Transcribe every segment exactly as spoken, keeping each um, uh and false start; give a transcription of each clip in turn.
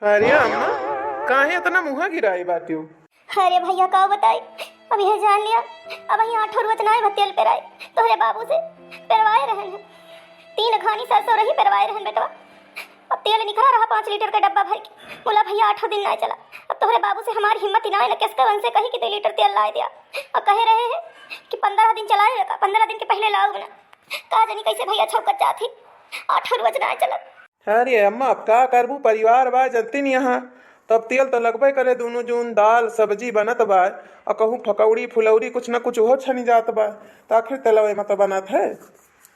अरे अम्मा, काहे इतना मुँह गिराए बाटियो? अरे भइया, का बताई, अब यह जान लिया, अब यह आठो रोज नाय बा तेल पेराए, तोहरे बाबू से पेरवाए रहन है, तीन घानी सरसों रही पेरवाए रहन बेटवा। अब तेल निकला रहा पाँच लीटर का डब्बा भर के, बोला भइया आठो दिन नाय चला। अब तोहरे बाबू से हमारी हिम्मत ही नाय, न किसका उनसे कही कि दो लीटर तेल लाए दिया। अब कहे रहे हैं कि पन्द्रह दिन चलाए, पन्द्रह दिन के पहिले लाओ ना। का जानी कैसे भइया छौकत जात ही, आठो रोज नाय चलत। अरे अम्मा, अब का करबू, परिवार बा, जनती नहीं यहाँ। तब तेल तो लगबे करे, दोनों जून दाल सब्जी बनत बा, और कहूँ फकौड़ी फुलौड़ी कुछ न कुछ ओहो छनी जात बा, तो आखिर तेलवे में तो बनत है,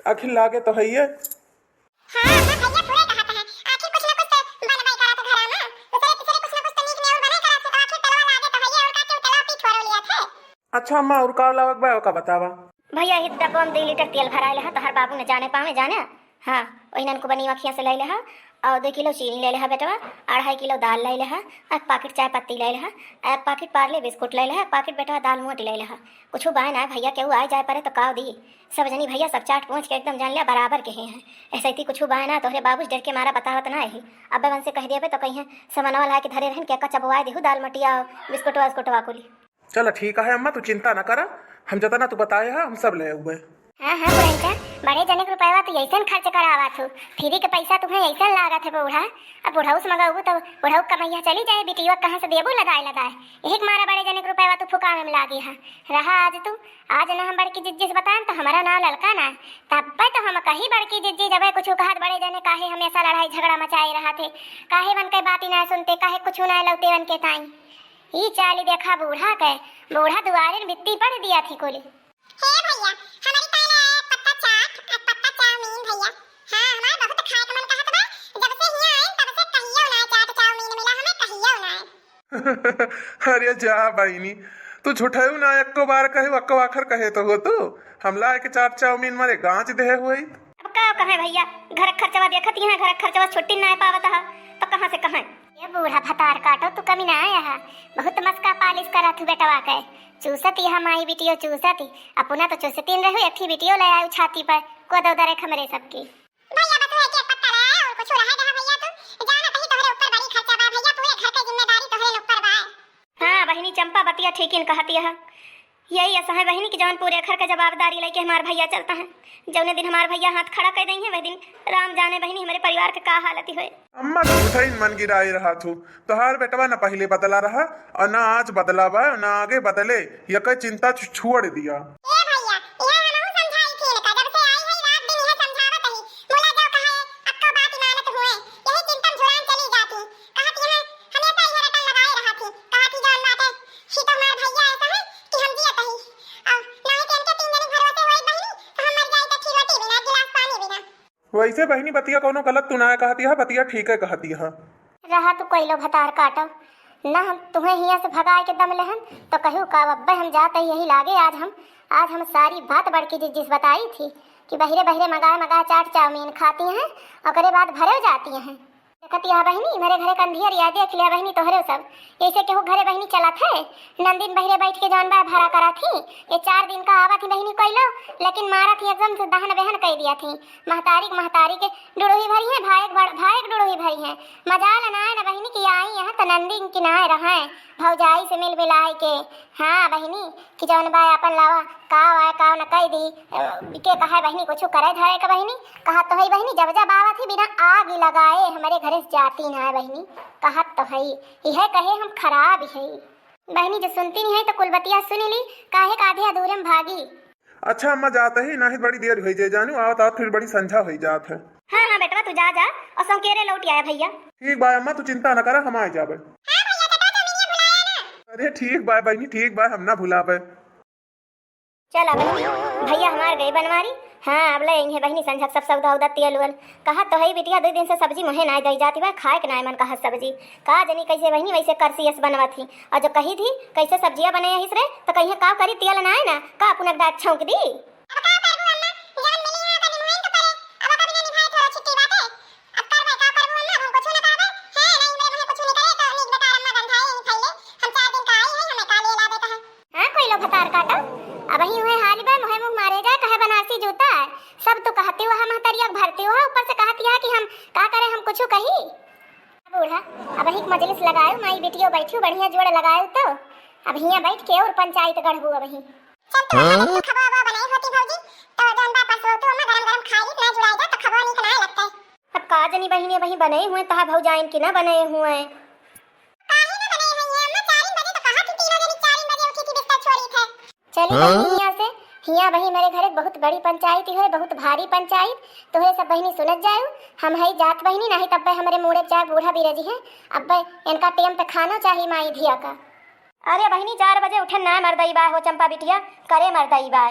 आखिर लागे तो है ये। हाँ, हाँ भइया, पूरे कहत है, आखिर कुछ न कुछ तो बनबे करत घरा में, दूसरे तीसरे कुछ न कुछ तो नीक नेउर बने करत है, तो आखिर तेलवा लागे तो है ये, और का क्यों तेलवा पी थोड़ो लिया थे। अच्छा अम्मा, और का लावक बा, ओका बतावा। भइया, ये डब्बा में दो लीटर तेल भराए लेहा, तोहर बाबू न जाने पावे, जाने। हाँ, वही ननकू बनी अखियाँ से ले लेहा, और दो किलो चीनी ले लेहा बेटवा, अढ़ाई किलो दाल ले लेहा, एक पाकिट चाय पत्ती ले लेहा, एक पाकिट पार्ले बिस्कुट ले लेहा, एक पाकिट बेटवा दाल मोटी ले लेहा। कुछ बाय ना भइया, केहू आए जाए परे तो काव दी। सब जनी भइया सब चाट पहुँच के एकदम जान लिया बराबर के ही हैं। ऐसे ही कुछ बाय ना, तोहरे बाबूस डर के मारा बतावत ना ही। अब उनसे कह दिया बे तो कहीं समनवा ला के धरे रहन, क्या का चबवाए देहू दाल मटिया, बिस्कुटवा उस्कुटवा कुली। चला ठीक है अम्मा, तू चिंता न करा, हम जतना तू बताए है हम सब ले आउबे। हाँ, हाँ, पुरनका, बड़े जने के रुपयवा तू ऐसन खर्च करावा थू, फ्री के पैसा तुम्हें ऐसन लागत है बूढ़ा। अब बुढ़ऊ से मगाऊ तो बुढ़ऊ कमैया चली जाए, बिटिया कहाँ से देबू लदाए लदाए। यही के मारा बड़े जने के रुपयवा तू फुकावे में लागी है। रहा आज तू, आज ना हम बड़की जिज्जी से बताएं तो हमारा नाव ललका ना है। तब पे तो हम कही बड़की जिज्जी जबे कुछ कहत बड़े जने काहे हमेशा लड़ाई झगड़ा मचाए रहा थे, काहे मन के बात ही ना सुनते, काहे कुछ ना लौते मन के ताई। ई चाली देखा बूढ़ा के, बूढ़ा दुआरे न बित्ती पढ़ दिया थी कोली। हे भइया, हमारी ताले आए पत्ता चाट, आ पत्ता चाउमीन भइया। हाँ, हमार बहुत खाए के मन कहत बा, जब से हियाँ आए तब से कहियो ना चाट चाउमीन मिला हमें, कहियो ना। अरे जा बहिनी, तू झूठऊ ना एको बार कहे, अक्को आखर कहे तो हो तू, हम लाए के चाट चाउमीन मारे गांच देहे हुई। अब का कहे भइया, घर खर्चवा देखत ही हैं, घर खर्चवा छुट्टी ना पावत है, तो कहाँ से कहें? ये बूढ़ा भतार काटो, तू कमी ना आया है, बहुत मस्का पालिश करा थू बेटवा के, चूसत ही हम आई बिटियो चूसत ही, अपना तो चूसतीन रहू, एक ही बिटियो ले आऊ छाती पर, को दो दरे खमरे सबकी। भइया बस एक पत्ता रहा और कुछ रहा जहाँ भइया तू जाना कहीं तोहरे ऊपर बड़ी खर्चा बा भइया, पूरे घर के जिम्मेदारी तोहरे ऊपर बा। हाँ बहिनी चंपा बतिया ठीकिन कहती है। यही ऐसा है बहिनी कि जौन पूरे घर के जवाबदारी लेके हमार भइया चलता है। जौने दिन हमार भइया हाथ खड़ा कर देंगे वह दिन राम जाने बहिनी हमारे परिवार के का हालत होए। अम्मा तो झूठा ही मन गिराए रहा थू। तोहार बेटवा न पहिले बदला रहा और न आज बदला बा, न आगे बदले। यके चिंता छु-, छोड़ दिया। ए भइया, इहे हमहू समझाई थी इनका, जब से आई है रात दिन इहे समझावत ही। मुला जो कहे, अक्को बात मानत हुए, यही चिंता में झुरान चली जाती। कहत इहे हमेशा इहे रटन लगाए रहा थी, कहत ही जौन बाटे, ही तो हमार भइया ऐसा है कि हम जियत ही। और ना ही इनके तीन जने भरोसे होई बहिनी, तो हम मर जाई तो खीरोटी बिना, गिलास पानी बिना। वैसे बहिनी बतिया कौनो गलत तू ना कहती है, बतिया ठीक है कहती है। रहा तू कोइलो भतार काटो, ना हम तुम्हें हियाँ से भगाए के दम लेहन, तो कहू का अब्बे हम जाते यही लागे। आज हम, आज हम सारी बात बड़की जिज्जी से बताई थी कि बहिरे बहिरे मगाए मगाए चाट चाउमीन खाती हैं, ओकरे बाद भरे जाती हैं। देखती है बहिनी, मेरे घरे कंधियर या देख लिया बहिनी तोहरे सब, ऐसे केहू घरे बहिनी चलत है? नंदिन बहिरे बैठ के जौन बा भरा करा थी, ये चार दिन का आवा थी बहिनी कोइलो, लेकिन मारा थी एकदम से दहन बहन कह दिया थी। महतारी के, महतारी के डुड़ोही भरी है, भाई के भर-, भाई के डुड़ोही भरी है। मजाल अनाय न बहिनी कि आई यहाँ त नंदी किनाए रहे, भौजाई से मिल मिलाए के। हाँ बहिनी, कि जौन बा अपन लावा, काव आए, काव न कह दी, अ, के कहे बहिनी, कुछ करे धरे के बहिनी, कहत तो है बहिनी, जब जब आवत ही बिना आग ही लगाए, हमरे घरे से जाती ना है बहिनी, कहत तो है, यह कहे हम खराब है। बहिनी जो सुनती नहीं है तो कुल बतिया सुन ली, काहे का आधे अधूरे में भागी। अच्छा अम्मा, जात ही, नाही बड़ी देर होइ जाए जानू, आवत आवत फिर बड़ी संझा होइ जात है। हाँ, हाँ बेटवा, तू जा, जा, और संकेरे लौट आया भैया। ठीक बा अम्मा, तू चिंता न करा, हम आ जाबे। हाँ भैया, चटवा चौमिनिया भुलाया ना। अरे ठीक बा बहिनी, ठीक बा, हम ना भुलाबे। चला बहिनी, भैया हमार गए बनवारी। हाँ, अब ले आई है बहिनी संझक सब सौदा उदा तेल उल। कहत तो है बिटिया, दो दिन से सब्जी मोहे नाय दई जाती बा, खाए के नाय मन कहत सब्जी। का जनी कैसे बहिनी वैसे करसी यस बनवत ही। और जो कही थी, "कैसे सब्जिया बने हिस रे?" तो कहिए, "का करी, तेल नाय ना, का पुनक डाक छौंक दी?" अब का करबू अम्मा, जवन मिली है ओकर निभाइन के परे, अब ओकर बिना निभाए थोड़ा छिट्टी बाटे। अब करबे, का करबू अम्मा, अब हम कुछू न कहबे, हैं, नहीं हमरे मुँहे कुछू निकले तो नीक बेकार अम्मा गंधाए ही फैले, हम चार दिन का आई है, हमें का लिए ला देता है। हाँ, कोई लो भतार काटा, अब ही हुए हाल बे, मुँहे मुँह मारे जाए, कहे बनारसी जूता है, सब तू कहती हुआ हम हतरिया भरती हुआ, ऊपर से कहती है कि हम का करे, हम कुछू कही। बूढ़ा, अबही एक मजलिस लगायो, माई बेटियो बैठियो, बढ़िया जोड़ लगायो तो अब हियाँ बैठ के और पंचायत गढ़बू अबही। चल तू अपना जब तू खबो अबो बनाई होती भौजी, तो जौन बा परसों तू हमें गरम गरम खाई ली, ना जुड़ाई जा तो खबो नीक ना लगते। अब का जनी बहिनी, अबही बने हुए तहा भौजाइन की ना बने हुए। काहे ना बने हुए हैं? अम्मा चार बजे तो कहा थी, तीनों जनी चार बजे उठी थी, बिस्तर छोड़ी थे। चली बहिनी हियाँ से, हियाँ बही मेरे घरे बहुत बड़ी पंचायत है, बहुत भारी पंचायत। तोहरे सब बहिनी सुनत जायु, हम हई जात बहिनी, नाही तब्बे हमरे मूड़े जाग बूढ़ा बीरजी हैं, अब्बे इनका टेम पे खानो चाही माई धिया का। अरे बहिनी, चार बजे उठन ना मर्दई बा हो चंपा बिटिया, करे मर्दई बा।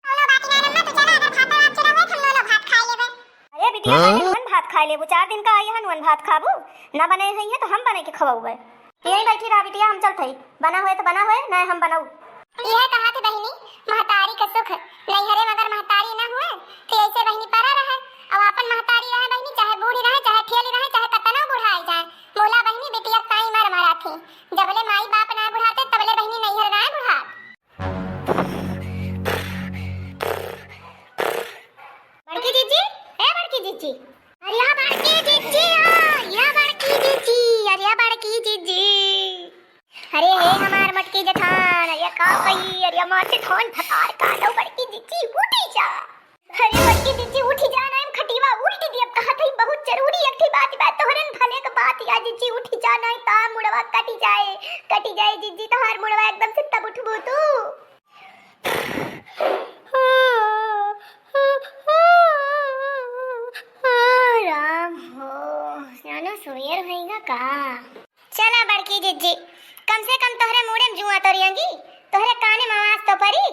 दोनों बात ना रम्मा, तू चला, अगर भात वात चुरा हुए, हम दोनों भात खा लेबे। अरे बिटिया, पहले नुअन भात खाए लेबू, चार दिन का आई है नुअन भात खाबू, ना बने हुई है तो हम बने के खवाउबे। यहीं बैठी रहा बिटिया, हम चलत हई, बना हुए तो बना हुए, ना हम बनाऊ। यह कहा थी बहिनी, महतारी का सुख नैहरे मगर महतारी ना हुए, तो ऐसे बहिनी परा रहे। अब अपन महतारी रहे बहिनी, चाहे बूढ़ी रहे, चाहे ठेली रहे, चाहे कतनो बुढ़ाई जाए, मोला बहिनी बिटिया ताई मर मरा थी। जबले माई बाप ना बुढ़ाते, तबले बहिनी नैहर ना बुढ़ात। बड़की जिज्जी, ए बड़की जिज्जी, अरे या बड़की जिज्जी, आ, या बड़की जिज्जी, अरे या बड़की जिज्जी, अरे हे हमार मोटकी जेठान, अरे का कही, अरे हमार जेठान भतार काटो, बड़की जिज्जी उठी जा। अरे बड़की जिज्जी उठी जा, ना हम खटिवा उल्टी दियब, कहत हई बहुत जरूरी एक ठे बात बा, तोहरन भले के बात या जिज्जी उठी जा, नहीं ता मुड़वा कटी जाए, कटी जाए जिज्जी तोहार मुड़वा एकदम से, तब उठबू तू। राम हो, जानो सोयर होइगा का? चला बड़की जिज्जी, कम से कम तोहरे मूड़े में जुआ तो रियंगी, तोहरे काने में आवाज तो परी।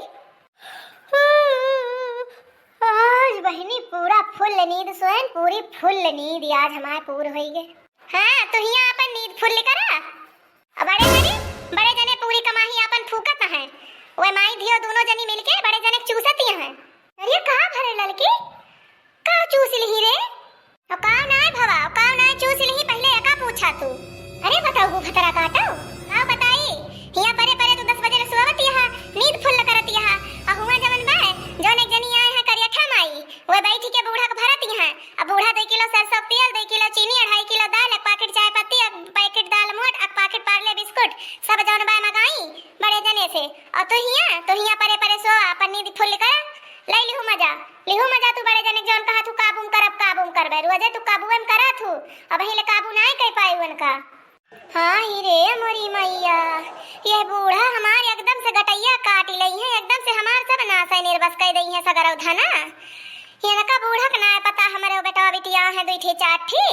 आज बहिनी पूरा फुल नींद सोएन, पूरी फुल नींद आज हमार पूर होइगे। हाँ, तू हियाँ अपन नींद फुल करा। अब बड़े जने, बड़े जने पूरी कमाही आपन फूकत हैं। ओए माई धियो दोनों जनी मिलके बड़े जने के चूसत हैं। अरे का भरे ललकी? का चूस लिही रे? अब का नाय भवा, अब का नाय चूस लिही, पहिले एका पूछा तू। अरे बताऊ भतरा काटो, का बताई? हियाँ परे परे तू दस बजे ले सोवत यहाँ, नींद फुल करत यहाँ। आ हुआँ जवन बा, जौन एक जनी आए हैं करियठा माई, वे बैठ के बूढ़ा के भरत यहाँ। अब बूढ़ा दुई किलो सरसों के तेल, दुई किलो चीनी, अढ़ाई किलो दाल, एक पाकिट चाय पत्ती, एक पैकेट दाल मोट, एक पाकिट पार्ले बिस्कुट, सब जौन बा मगाई बड़े जने से। और तू हियाँ, तू हियाँ परे परे सो, अपन नींद फुल कर, ले लिहू मजा, लिहू मजा तू बड़े जने के जौन कहा थू काबू में करब, काबू में करबे, रोजे तू काबू में करा थू, अब हिले काबू नाय कर पाई उनका। हाँ ही रे मोरी मैया, यह बूढ़ा हमार एकदम से गटैया काट लई है, एकदम से हमार सब नाश है, निर्बस कर दई है सगरौ धना। इनका बूढ़क ना पता, हमरो बेटवा बिटिया है दुई ठे चार ठे,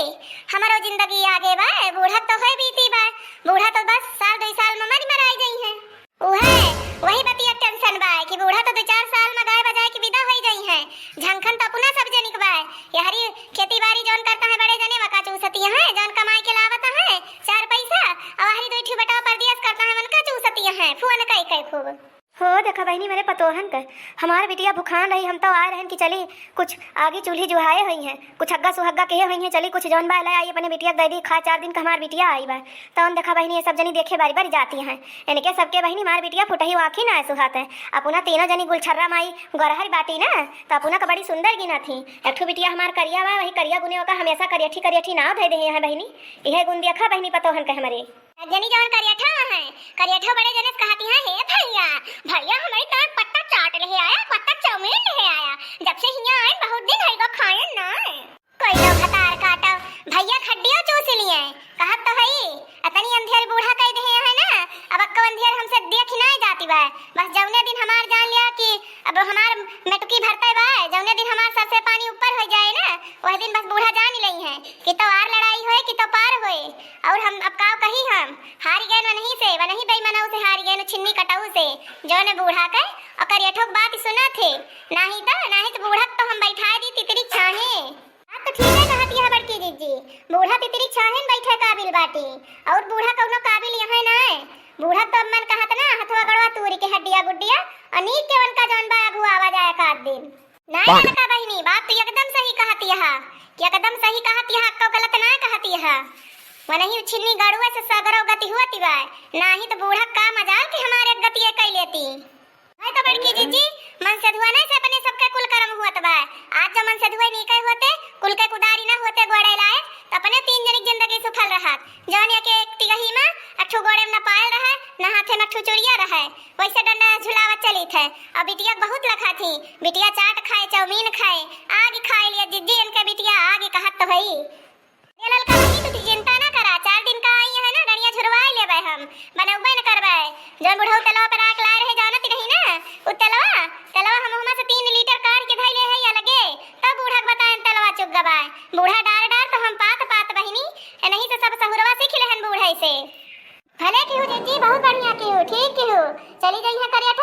हमरो जिंदगी आगे बा, बूढ़क तो है बीती बा, बूढ़ा तो बस साल दुई साल में मर मराई जाई है। उहे, वही बतिया टेंशन बा कि बूढ़ा तो दो चार साल में गाय बजाए के विदा होई जाई है। झंखन तो अपना सब जनिक बा, यहरी खेती बाड़ी जौन करता है बड़े जने वका चूसती है, जौन कमाई के लावत है चार पैसा, और हरी दुई ठे बेटा परदेस करता है उनका चूसती है, फोन कई कई खूब। हो देखा बहिनी, मेरे पतोहन के, हमार बिटिया भुखान रही, हम तो आए रहन कि चली कुछ आगी चूल्ही जुहाए हुई हैं, कुछ हग्गा सुहग्गा कहे हुई हैं, चली कुछ जौन बा ले आई अपने बिटिया के दे दी, खा चार दिन का हमार बिटिया आई बा। तौन देखा बहिनी, ये सब जनी देखे बारी बारी जाती हैं। इनके सबके बहिनी मार बिटिया फुटही आँखी ना सुहात है। अपना तीनों जनी गुलछर्रा माई गरहर बाटी ना, तो अपना का बड़ी सुंदर गिना थी। एक ठो बिटिया हमार करिया बा, वही करिया गुने ओका हमेशा करियठी करियठी नाव धे दे हैं बहिनी। इहे गुन देखा बहिनी पतोहन के हमरे। जनी जवन करियठा है, करियठा बड़े जने से कहती है, "हे भैया, भैया हमारी तरफ पत्ता चाट ले आया, पत्ता चाउमीन ले आया। जब से हियाँ आए बहुत दिन होइगा खाए ना है।" कोई लो भतार काटो, भैया खड्डियों चूस लिए, कहत तो है ही, अतनी अंधेर बूढ़ा कह दे है ना, अब अक्को अंधेर हमसे देख ही नहीं जाती बा। बस जौने दिन हमार जान लिया कि अब हमार मेटुकी भरते बा, जौने दिन हमार सर से पानी ऊपर हो जाए ना, वह दिन बस बूढ़ा जान ही लई है कि तो आर लड़ाई होए कि तो पार होए। और हम अब का कही, हम हार गए वनही से, वनही बेईमानऊ से हार गए, छिन्नी कटाऊ से, जौन बूढ़ा के ओकर यठोक बात सुना थे, नाही तो, नाही तो बूढ़ा तो हम बैठाए दी तितरी छाहे। बात तो ठीक है कहत यह बड़की जिज्जी, बूढ़ा तितरी छाहे में बैठे काबिल बाटी, और बूढ़ा कौनो काबिल यहाँ ना है। बूढ़ा तो मन कहत ना हथवा गड़वा तूरी के हड्डिया गुड्डिया, और नीक के उनका जौन बा अगुआ आवा जाए का दिन। नहीं ललका बहिनी, बात तो एकदम सही कहत यहा, कि एकदम सही कहत यहा, अक्को गलत ना कहत यहा। मनही उछिन्नी गड़ुए से सगरो गति हुआ तिवाय, नाही तो बूढ़ा का मजाल के हमारे गति कई लेती। है तो बड़की जिज्जी, मन से धुआ नहीं से अपने सबके कुल करम होत बा। आज जमन से दुए नीके होते, कुल के कुदारी ना होते गोड़े लाए, त अपने तीन जनी के जिंदगी सुफल रहत। जौन एक, एक तिगही में अठू गोड़े में न पायल रहे, न हाथे में अठू चुड़िया रहे, वैसे डंडा झुलावत चलित है। अब बिटिया के बहुत लखा थी, बिटिया चाट खाए, चाउमीन खाए, आग खाए लिए जिज्जी इनके बिटिया आग कहत तो हई। ये ललका बहिनी, तू चिंता ना करा, चार दिन का आई है ना, गड़िया झुरवाए लेबे हम, बनौबे न करबे। जौन बुढ़ऊ तेलवा पर आग लाए रहे, जानत रही ना, उ तेलवा, तेलवा हम हुमा से तीन लीटर काढ़ के धइले है अलगे, तब बूढ़ा के बताएन तेलवा चुक गबाए। बूढ़ा डार डार तो हम पात पात बहिनी, ए नहीं तो सब सहुरवा सीख लेहन बूढ़े से। भले किहू जिज्जी, बहुत बढ़िया किहू, ठीक किहू। चली गई है करिया